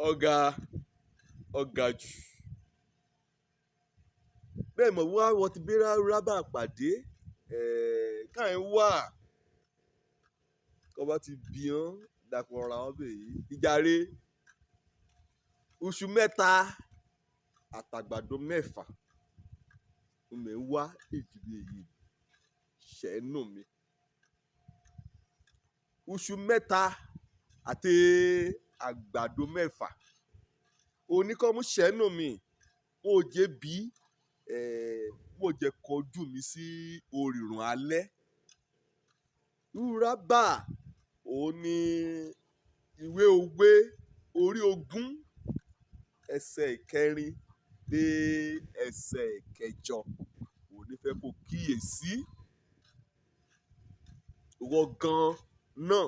Ọ̀gá ọ̀gá jù bẹ́ẹ̀ mọ̀ wá wọ́n ti bẹ́rẹ̀ rábà pàdé káyìn wà kọ́ bá ti bí ọ́n dàpọ̀ ra wọn bẹ̀ yìí ìjàre. Oṣù 3 àtàgbàdo 6 mẹ́ wá èjìbí èyí ṣẹ́nu mi. Oṣù 3 àti àgbàdo 6 oníkọ́mú ṣẹ́nu mi. Mo jẹ́ bí mo jẹ́ kọjú mi sí orìrùn alẹ́ rúrábà. Òun ni ìwé òwe orí 20 ẹsẹ̀ 4 dé ẹsẹ̀ 8. Òun ní fẹ́ kó kíyèsí ìwọ gan náà,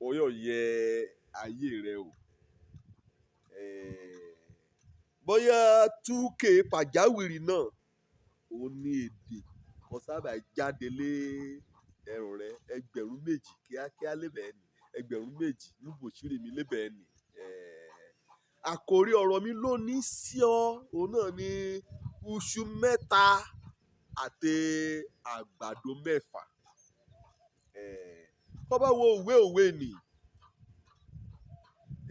ó yọ̀ yẹ ayé rẹ o. Bóyá túkè pàjáwìrì náà òun ní èdè kan sábà jáde lé ẹrùn rẹ. 2000 kíákíá lébẹ̀ẹ́ ni, 2000 níbòsírí mi lébẹ̀ẹ́ ni. Àkòrí ọ̀rọ̀ mi lónìí sí ọ òun náà ni iṣu 3 àti àgbàdo 6. Kọ́ bá wo òwe òwe nì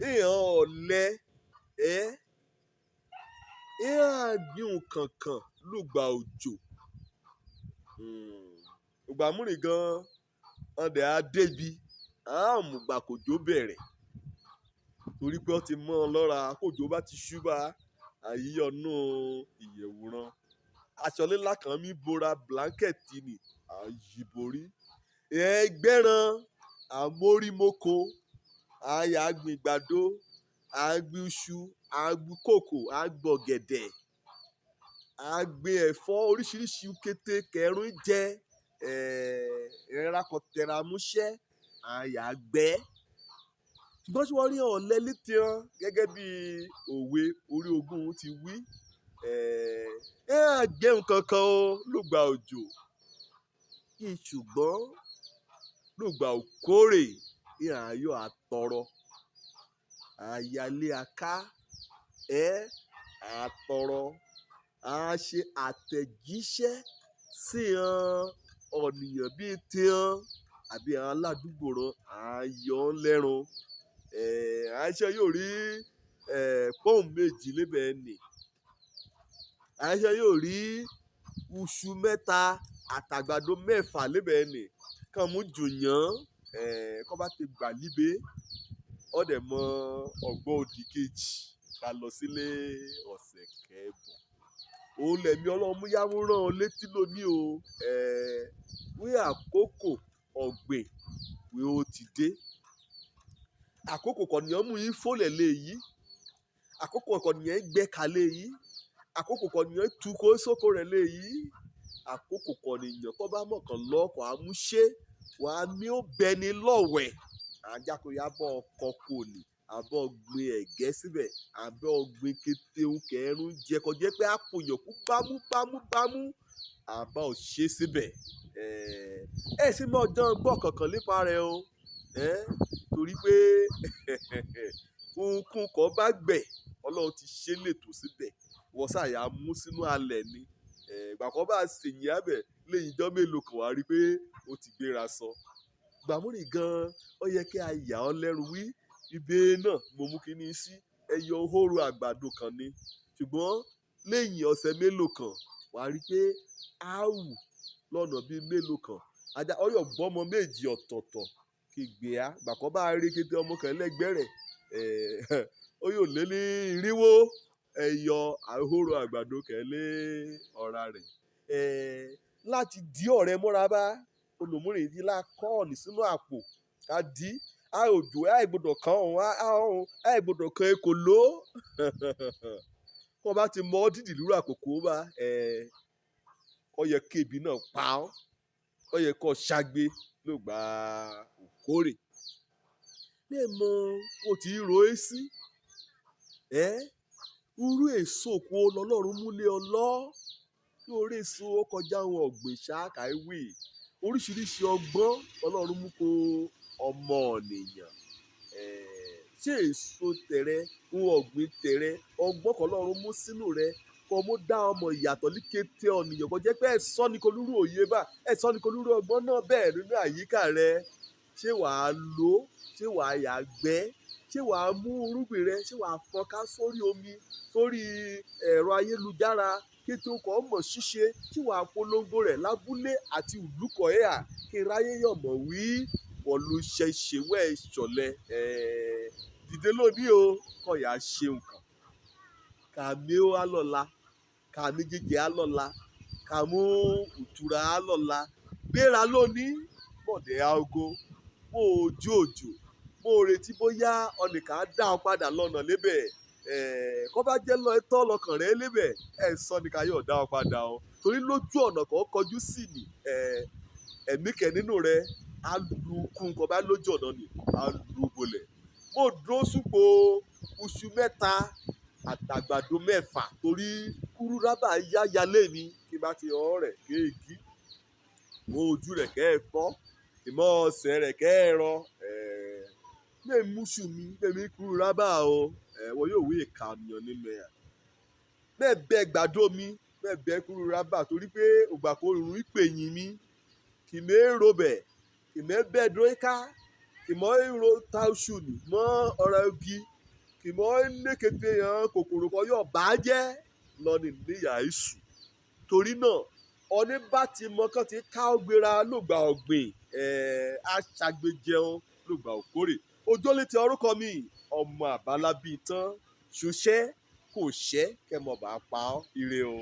èèyàn ọ̀lẹ ẹ́ èèyàn àgbìn kankan lùgbà òjò ìgbà múrin gan ọdẹ á débi àmùgbà kòjó bẹ̀rẹ̀ torí pé ó ti mọ́ ọ lọ́ra. Kòjó bá ti ṣú bá àyíyọnú ìyẹ̀wùràn aṣọ lílá kan mi bora blanketi ni àyíborí ẹgbẹ́ran àmórímóko àyà gbìn gbàdo, àgbìn iṣu, àgbìn kòkò, àgbìn ọ̀gẹ̀dẹ̀, àgbìn ẹ̀fọ́ oríṣiríṣi kété kẹrún jẹ ẹ̀ẹ́dẹ́gbẹ̀rún kan tẹramúṣẹ́ àyà gbẹ́. Ṣùgbọ́n tí wọ́n rí ọ̀lẹ létí wọn gẹ́gẹ́ bí òwe orí 20 ti wí, ẹ á jẹun kankan o lùgbà òjò, ṣùgbọ́n lùgbà òkórè ìhàn ayọ̀ àtọrọ àyàlé aká ẹ àtọrọ à ṣe àtẹ̀jíṣẹ́ sí han ọ̀nìyàn bíi tihan àbí àwọn aládùúgbò rán àyọ̀ lẹ́run. Àṣẹ yóò rí pọ́ùn 2 lébẹ̀ẹ́ nì. Àṣẹ yóò rí iṣu 3 àtàgbàdo 6 lébẹ̀ẹ́ nì kàn mú jùyàn kọ́ bá ti gbà líbe ọ̀dẹ̀ mọ ọ̀gbọ́n òdì kejì ká lọ sílé ọ̀sẹ̀ kẹ́bọ̀. Òun lẹ̀mí ọlọ́run mú yáwó rán ọ létí lónìí o wí àkókò ọ̀gbìn wí ó ti dé. Àkókò kọ̀nìyàn mú yín fólẹ̀ lé yìí, àkókò kọ̀nìyàn gbẹ́ka lé yìí, àkókò kọ̀nìyàn tukọ̀ sóko rẹ̀ lé yìí, àkókò kọ̀nìyàn kọ́ bá mọ̀kàn lọ́kọ̀ àmúṣe wàá ní ó bẹni lọ́wẹ̀ àjàkóyàbọ̀ ọkọ̀ kò ní àbọ̀ gbin ẹ̀gẹ́ síbẹ̀, àbọ̀ gbin kétéhùn kẹrún jẹ kọjá pé àpòyàn kú bámú bámú bámú àbá ò ṣe síbẹ̀. Ẹ sì mọ ọjọ́ gbọ́ kankan nípa rẹ̀ o, torí pé ohunkóhun kan bá gbẹ̀ ọlọ́run ti ṣe lètò síbẹ̀ wọ́n ṣàyà mú sínú alẹ̀ ni. Ìgbà kan bá ṣèyìn abẹ lẹ́yìn ijọ́ mélòó kan wá rí pé ó ti gbéra sọ. Gbàmúrì gan ó yẹ kí a yà ọ́ lẹ́rù wí ibẹ̀ náà mo mú kíní sí ẹyọ hóró àgbàdo kan ni, ṣùgbọ́n lẹ́yìn ọ̀sẹ̀ mélòó kan wàá rí pé á wù lọ́nà bíi mélòó kan ajá ọyọ̀ gbọ́mọ 2 ọ̀tọ̀ọ̀tọ̀ kí gbé á. Gbà kan bá rí kété ọmọ kan lẹ́gbẹ́ rẹ̀ ó yóò lé ní 400 ẹyọ àhóró àgbàdo kẹ́lé ọ̀ra rẹ̀ láti dí ọ̀rẹ́ mọ́ra bá olùmúrìn yìí lá kọ́ọ̀nì sínú àpò ká dí a òjò a gbọ́dọ̀ kan òun a gbọ́dọ̀ kan ekòló. Kó bá ti mọ dídì lúrú àkókò bá ó yẹ kébi náà pa ọ́, ó yẹ kó ṣagbe ló gba òkórè bẹ́ẹ̀ mọ o ti ro é sí irú èso kó lọ́lọ́run múlé ọ lọ́ kí orí èso ó kọjá ohun ọ̀gbìn ṣáàkà ewé oríṣiríṣi ọgbọ́n ọlọ́run mú kó ọmọ ènìyàn. Ṣé èso tẹ̀rẹ, ohun ọ̀gbìn tẹ̀rẹ, ọgbọ́n kan Ọlọ́run mú sínú rẹ kó mú dá ọmọ ìyàtọ̀ ní kété ọ̀nìyàn kó jẹ́ pé ẹ̀sọ́ ni kò lúrú òye bá, ẹ̀sọ́ ni kò lúrú ọgbọ́n náà bẹ́ẹ̀ nínú àyíká rẹ? Ṣé wàá lò ó? Ṣé wàá yà gbẹ́? Ṣé wàá mú irúgbìn rẹ? Ṣé wàá fọ́nká sórí omi, sórí ẹ̀rọ ayélujára kí tó kọ́ mọ̀ ṣíṣe? Ṣé wàá polongo rẹ̀ lábúlé àti ìlú kọ̀ẹ́à kí ráyé yọ̀ mọ̀ wí wọ́n ló ṣe ṣèwẹ́ ìṣọ̀lẹ̀? Dìde lónìí o, kọ̀yà ṣe nǹkan. Kàmí ó á lọ́la, kàmí jíjẹ á lọ́la, kàmú ìtura á lọ́la. Gbéra lónìí, bọ̀dẹ̀ aago, bó ojú òjò, bó o retí bóyá ọ̀nìkà á dá ọ padà lọ́nà lébẹ̀. Kọ́ bá jẹ́ lọ tọ́ lọkàn rẹ lébẹ̀, ẹ̀ sọ nìkan yóò dá ọ padà o. Torí lójú ọ̀nà kan kọjú sí ni, ẹ̀mí kẹ nínú rẹ á lu kún kọ́ bá lójú ọ̀nà ni, á lu bolẹ̀. Mo dúró súpò oṣù 3 àtàgbàdo 6 torí kúrú rábà yá yalé mi kí bá ti ọ̀ rẹ̀ kéèkì. Mo ojú rẹ̀ kẹ́ ẹ fọ́, ìmọ̀ ọ̀sẹ̀ rẹ̀ kẹ́ ẹ rọ. Lè mú ṣù mi, lè mi kúrú rábà o. Wọ́n yóò wí ìkànnìyàn nínú ẹ̀. Bẹ́ẹ̀ bẹ́ẹ̀ gbàdo mi, bẹ́ẹ̀ bẹ́ẹ̀ kúrú rábà torí pé ògbà kò rún ìpè yín mi. Kì mé robẹ̀, kì mé bẹ́ẹ̀ dúró ká, kì mọ́ ro ta oṣù nì mọ́ ọ̀rọ̀ igi, kì mọ́ lékété hàn kòkòrò kan yóò bá jẹ́ lọ́nìí níyà ìṣù. Torí náà, ọní bá ti mọ kán ti ká ọgbéra lògbà ọ̀gbìn, aṣàgbéjẹun lògbà òkórè. Ojúlé ti orúkọ mi, ọmọ àbálábí tán, ṣoṣẹ́ kò ṣẹ́ kẹ́ mọ̀ bá pa ọ́, ire o.